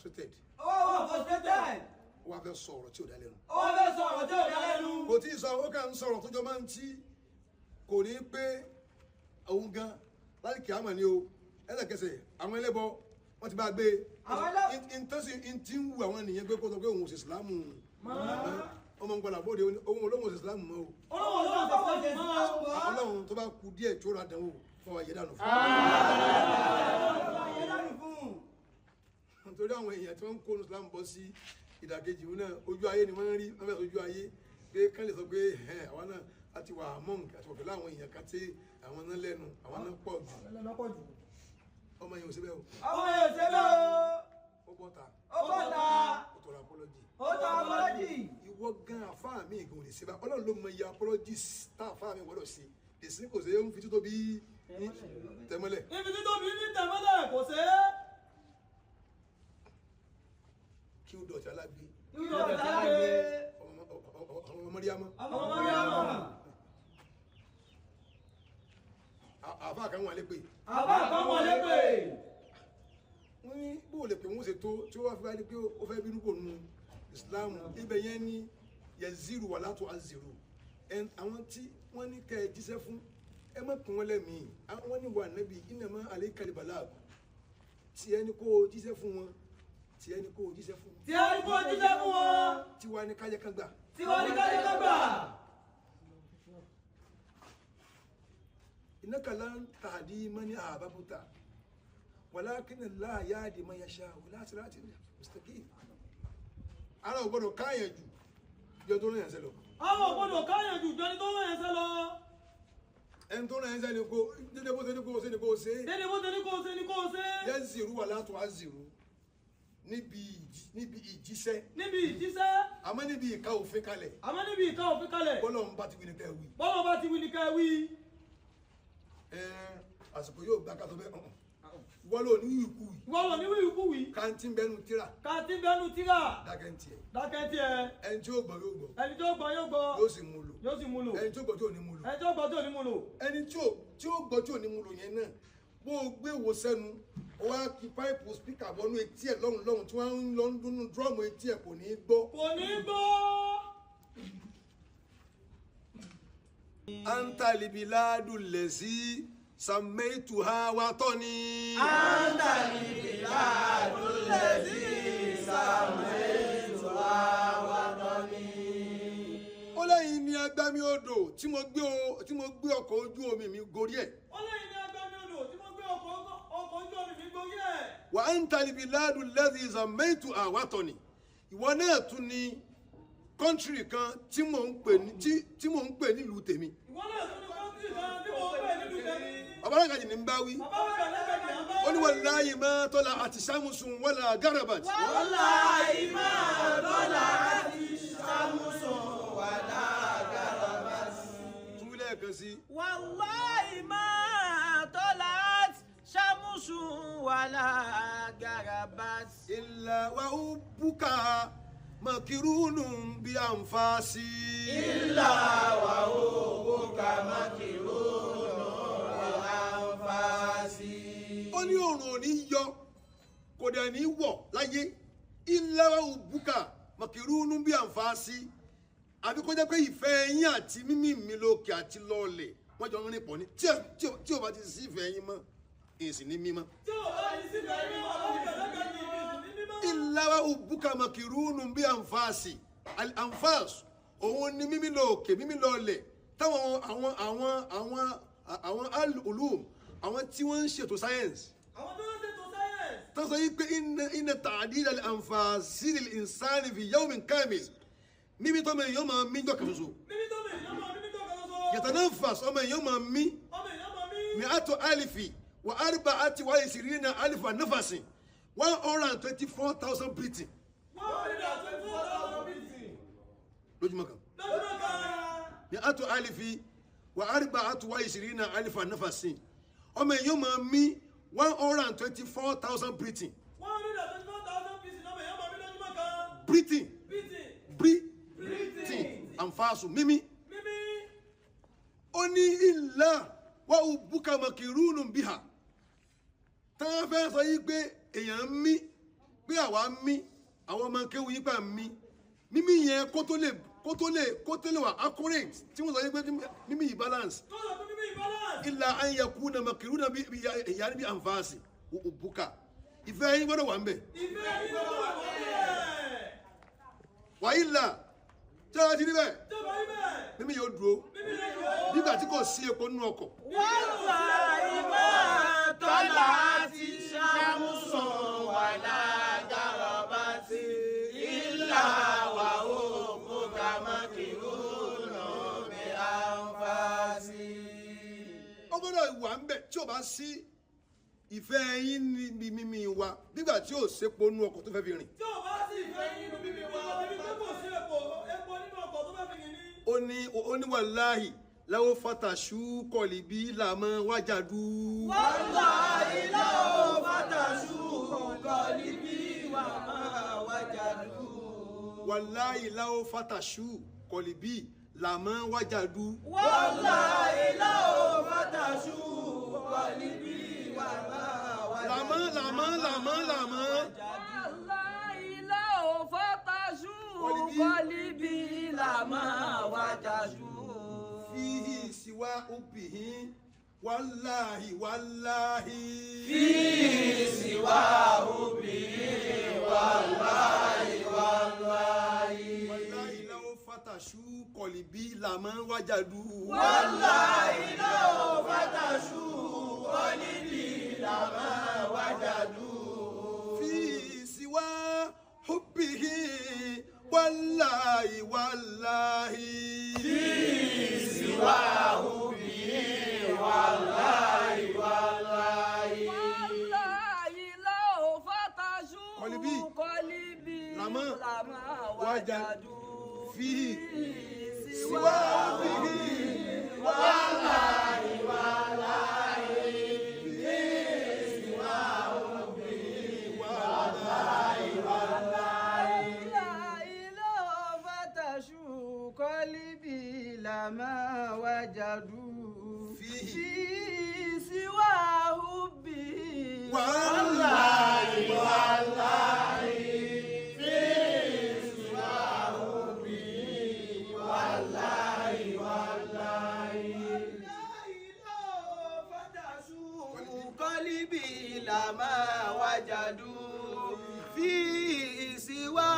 frustrated. Ó wà frustrated. Ó wá fẹ́ sọ ọ̀rọ̀ tí ò dá lẹ́nu. Ó wá fẹ́ sọ ọ̀rọ̀ tí ò dá lẹ́nu. Kò tí ì sọ, ó kàn ń sọ̀rọ̀ tó jọ máa ń tí kò ní pé òun gan láti kìá mọ̀ ni o. Ẹsẹ̀kẹsẹ̀ àwọn ẹlẹ́bọ wọ́n ti bá a gbé. Ìtọ́sí ti ń wù àwọn ènìyàn pé kó sọ pé òun ò ṣe ìsìlámù. Ọmọ ń padà bóde òun olóhùn ò ṣe ìsìlámù mọ́ o. Olóhùn ò ṣe ìsìlámù mọ́. Ọlọ́run tó bá kú díẹ̀ tí ó ra dánwò fún wa yé dànù fún. Nítorí àwọn èèyàn tí wọ́n ń kó ìsìlámù bọ́ sí ìdàkejì wọn náà, ojú ayé ni wọ́n ń rí, wọ́n fẹ́ sojú ayé pé kán lè sọ pé àwa náà a ti wà among àti wà pẹ̀lú àwọn èèyàn kan tí àwọn náà lẹ́nu, àwọn náà pọ̀ jù. Ọmọ yẹn ò ṣe bẹ́ẹ̀ o. Ọmọ yẹn ò ṣe bẹ́ẹ̀ o. Ó bọ́ta. Ó bọ́ta. Ó tọrọ apology. Ó tọrọ apology. Ìwọ gan àfáà mi gan ò lè ṣe bá. Ọlọ́run ló mọ iye apology tá àfáà mi gbọ́dọ̀ ṣe. Èsì kò ṣe é ń fi títóbi tẹ̀mọ́lẹ̀. Ibi títóbi ní tẹ̀mọ́lẹ̀ kò ṣe é. Kí ó dọ̀tí alágbe. Kí ó dọ̀tí alágbe. Ọmọ Mọ́ríámọ́. Ọmọ Mọ́ríámọ́. Àfáà kan wà lépè. Àfáà kan wà lépè. Wọ́n ní bó lè pè wọ́n ṣe tó tí ó wá fi wá ní pé ó fẹ́ bínú kò nu Islam. Ibẹ̀ yẹn ní yẹziru wà látò aziru. Àwọn tí wọ́n ní kẹ́ ẹ jíṣẹ́ fún ẹ má kún wọn lẹ́mìí. Wọ́n ní wà nẹ́bí innama alaykal balag. Tí ẹni kó o jíṣẹ́ fún wọn. Tí ẹni kó o jíṣẹ́ fún wọn. Tí ẹni kó o jíṣẹ́ fún wọn. Tiwa ni kájẹ́ kan gbà. Tiwa ni kájẹ́ kan gbà. Innaka lan tahdi man ahbabta walakin Allah yahdi man yasha ila siratin mustaqim. Ara ò gbọ́dọ̀ káyàn jù jọ tó rán yàn sẹ́ lọ. Ara ò gbọ́dọ̀ káyàn jù jọ ní tó rán yàn sẹ́ lọ. Ẹni tó rán yàn sẹ́ ni kó dédé bó ṣe ní kó ṣe ni kó ṣe. Dédé bó ṣe ní kó ṣe ni kó ṣe. Yaziru wala tu'azziru níbi ìjíṣẹ́. Níbi ìjíṣẹ́. Àmọ́ níbi ìka òfin kalẹ̀. Àmọ́ níbi ìka òfin kalẹ̀. Bọ́lọ̀ ń bá ti wí ni kẹ́ wí. Bọ́lọ̀ bá ti wí ni kẹ́ wí. Àsìkò yóò gbà ká tó bẹ́ẹ̀ hàn. Wọ́n lò ní ìkú wí. Wọ́n lò ní ìkú wí. Kàntí bẹnu tíra. Kàntí bẹnu tíra. Dákẹ́ ń tiẹ̀. Dákẹ́ ń tiẹ̀. Ẹni tí ó gbọ́ yóò gbọ́. Ẹni tí ó gbọ́ yóò gbọ́. Yóò sì mú lò. Yóò sì mú lò. Ẹni tí ó gbọ́ tí ò ní mú lò. Ẹni tí ó gbọ́ tí ò ní mú lò. Ẹni tí ó gbọ́ tí ò ní mú lò yẹn náà bó o gbé wo sẹ́nu o wá kí páìpù spíkà bọ́nú etí ẹ̀ lọ́hùn lọ́hùn tí wọ́n ń lọ ń dúnú dúrọ́ọ̀mù etí ẹ̀ kò ní í gbọ́. Kò ní í gbọ́. Anta libiladu lezi samaituha watoni. Anta libiladu lezi samaituha watoni. Ó lẹ́yìn ní agbami odò tí mo gbé ọkọ̀ ojú omi mi gorí ẹ̀. Ó lẹ́yìn ní agbami odò tí mo gbé ọkọ̀ ojú omi mi gorí ẹ̀. Wa anta libiladu lezi samaituha watoni. Ìwọ náà tún ní kọ́ńtírì kan tí mò ń pè nílùú tèmi. Ìwọ náà tún ní kọ́ńtírì kan tí mò ń pè nílùú tèmi. Babalágàjì ní ń bá wí. Ó ní wàláyé máa tọ́lá àti sàmùsùn wàlá garabat. Wàláyé máa tọ́lá àti sàmùsùn wàlá garabat. Tún wílẹ̀ kan sí. Wàláyé máa tọ́lá àti sàmùsùn wàlá garabat. Ìlà wa ó búkà makirunu bí ànfàsí. Ìlà wa ó búkà makirunu bí ànfàsí. Ó ní òòrùn ò ní yọ kò dẹ̀ ní wọ̀ láyé. Ìlà wa ó búkà makirunu bí ànfàsí. Àbí kó jẹ́ pé ìfẹ́ yín àti mímí mi lókè àti lọ́ọ̀lẹ̀ wọ́n jọ ń rìn pọ̀ ní tí ò bá ti sí ìfẹ́ yín mọ́ èsì ní mímọ́. Tí ò bá ti sí ìfẹ́ yín mọ́ Ìlàwà òbúkà makirunu bí ànfàsì ànfàs òun ni mímí lọ òkè mímí lọ ọlẹ̀ táwọn àwọn àwọn àwọn àwọn al-ulum àwọn tí wọ́n ń ṣètò science. Àwọn tó ń ṣètò science. Tó sọ yìí pé inna ta'dil al-anfasi lil-insani fi yawmin kamil mímí tọ́mọ èèyàn máa mí jọ kan ṣoṣo. Mímí tọ́mọ èèyàn máa mí jọ kan ṣoṣo. Yatanafas ọmọ èèyàn máa mí. Ọmọ èèyàn máa mí. Mi'atu alifi wa arba'ati wa isirina alifa nafasin. 124,000 breathing. 124,000 breathing. Lójúmọ́ kan. Lójúmọ́ kan. Ní àtò alifi wà àrùbá àtò wá ìṣirí náà alifa nafasin. Ọmọ èèyàn máa mí 124,000 breathing. 124,000 breathing ọmọ èèyàn máa mí lójúmọ́ kan. Breathing. Breathing. Breathing. Ànfàsù mímí. Mímí. Ó ní ìlà wà ó búkà màkìrúnù bíhà. Táwọn fẹ́ sọ yí pé èèyàn ń mí Pé àwa ń mí, àwọn ọmọ kéwú yín pa ń mí. Mímí yẹn kó tó lè wà accurate tí wọ́n sọ yín pé mímí yìí balance. Illa an yakuna makiruna bí ìyá níbi ànfààsì òbúkà. Ìfẹ́ yín gbọ́dọ̀ wà ń bẹ̀. Wàyí là tí a ti rí bẹ́ẹ̀ mímí yóò dúró nígbà tí kò sí epo nínú ọkọ̀. Wallahi ma tala'ati shamsun wala gharabati illa wa hubbuka makirunun bi anfasi. Ó gbọ́dọ̀ wà ń bẹ̀ tí ò bá sí ìfẹ́ yín níbi mímí wa nígbà tí ò sépo nínú ọkọ̀ tó fẹ́ fi rìn. Tí ò bá sí ìfẹ́ yín nínú mímí wa níbi tí kò sí epo nínú ọkọ̀ tó fẹ́ fi rìn ní. Ó ní wàláhì láwọ́ fataṣú kọ̀lìbí làmọ́ wájàdú. Wàláhì láwọ́ fataṣú kọ̀lìbí làmọ́ wájàdú. Wàláhì láwọ́ fataṣú kọ̀lìbí làmọ́ wájàdú. Wàláhì láwọ́ fataṣú kọ̀lìbí làmọ́ wájàdú. Làmọ́ làmọ́ làmọ́ làmọ́. Wàláhì láwọ́ fataṣú kọ̀lìbí làmọ́ wájàdú. Fihi siwa ubihi wàláhì wàláhì. Fihi siwa ubihi wàláhì wàláhì. Wàláhì láwọ́ fataṣú kọ̀lìbí làmọ́ wájàdú. Wàláhì láwọ́ fataṣú kọ̀lìbí làmọ́ wájàdú. Fihi siwa ubihi wàláhì wàláhì. Fihi siwa ubihi wàláhì wàláhì. Wàláhì láwọ́ fataṣú Kọ̀lìbí kọ̀lìbí làmọ́ làmọ́ wájàdú. Fihi siwa siwa ubihi wàláhì wàláhì. Fihi siwa ubihi wàláhì wàláhì. Wàláhì láwọ́ fataṣú kọ̀lìbí làmọ́ wájàdú. Fihi Fihi siwa ubihi wàláhì wàláhì. Fihi siwa ubihi wàláhì wàláhì. Kọ́líbì làmá wájàdú fi ìsìwá